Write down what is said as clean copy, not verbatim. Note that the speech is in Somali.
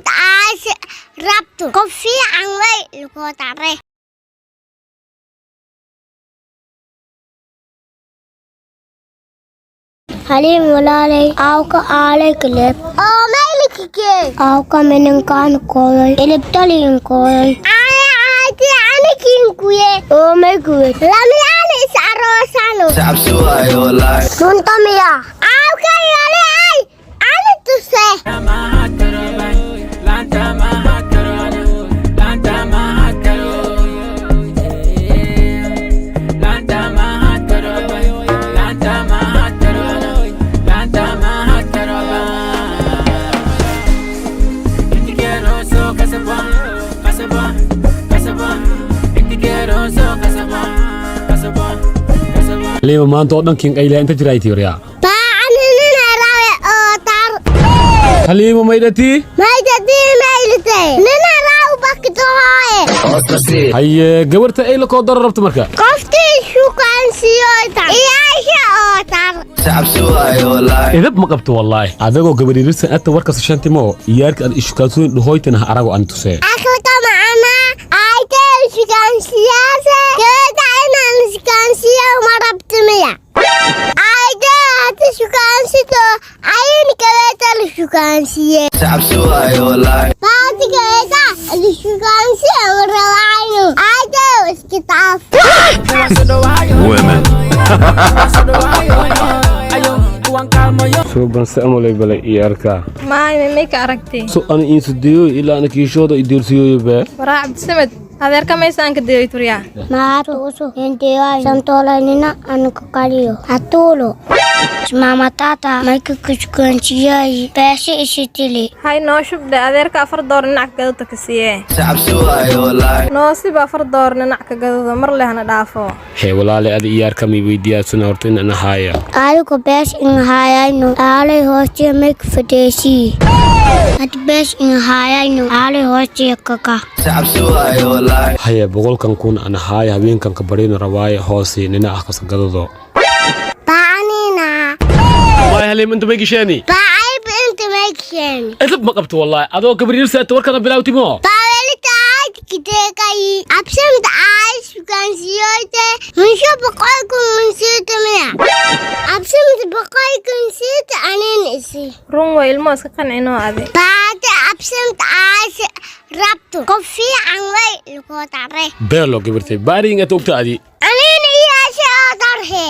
Absinta aas rabto qof fiican way lagu daray. Halim walaalay aawka aalay kaleb oo maylikike aawka mininkaan koyoy ilibtaliin koyoy anikinkuye oo maykuwe lamiyaana is aroosano runtamiya aawka yale ay ani tuse. Liima maanta oo dhankiin qayliya inta jira ay tiiriyaa. Baacanina rawe oo tar. Haliima maydhatii? Maydadii maylitay nina raw baktohoye. Haye gabarta ay la koo daro rabto marka. Qoftii shukaansiyoyta iyaasha oo tar. Idab ma qabto wallaahi. Adagoo gabadhiirisan ata warka sashantimo iyaarka ad ishukaansuun dhahoytana ha arago an tusee. Aklka macana aytay shukaansiyaase gabadha inaan shukaansiyo ma rabtimiya aytay hati shukaансito ayin gabadha la shukaansiye baati gabadha la shukaansiyo ma rabaayo aytay iskitaaf. Women. Suuban sa'molay balay iyaarka. Maay may ka aragtay? So ana insudeeyo ilaa ana kiishooda idiirsiyoyo bee. Waraa Cabdisamed, adeerka maysa aan ka diray turyaa. Maatu usu hintiyoy santolanina anuka kaliyo hatulo mama tata mayka kushukansiyay beesha isitili. Hay noo shubdhe adeerka 4 door dhinac ka gadada ka siiyee. Noosiba 4 door dhinac ka gadado mar lehna dhaafo. Hee walaale adi iyaarka may weydiiyaasuna horta in ana haaya. Aaliku bees inhaayayno aalay hoostiya mayka fadheesii had bees inhaayayno aalay hoostiya kaka. Haye 100,000 ana haaya habeenkan ka barina rabaaye hoose nina ah kasa gadado. Bacanina. Waay Haliima inta may gasheeni. Baacayb inta maykeen. Idab ma qabto wallaahi adoo gabadhiirsan ata warkana bilaawtimo. Baawelita aad kiteekayi absamta aay shukaansiyoyte munsho 100,000 munsiita miya absamta 100,000 siita anin isi. Run way ilmo iska qancinoo adi. Baate absamta aas rabto qof fiican way lagu daray. Beelo gabartay baariin ata ogta adi. Anin iyaasha oo darhe.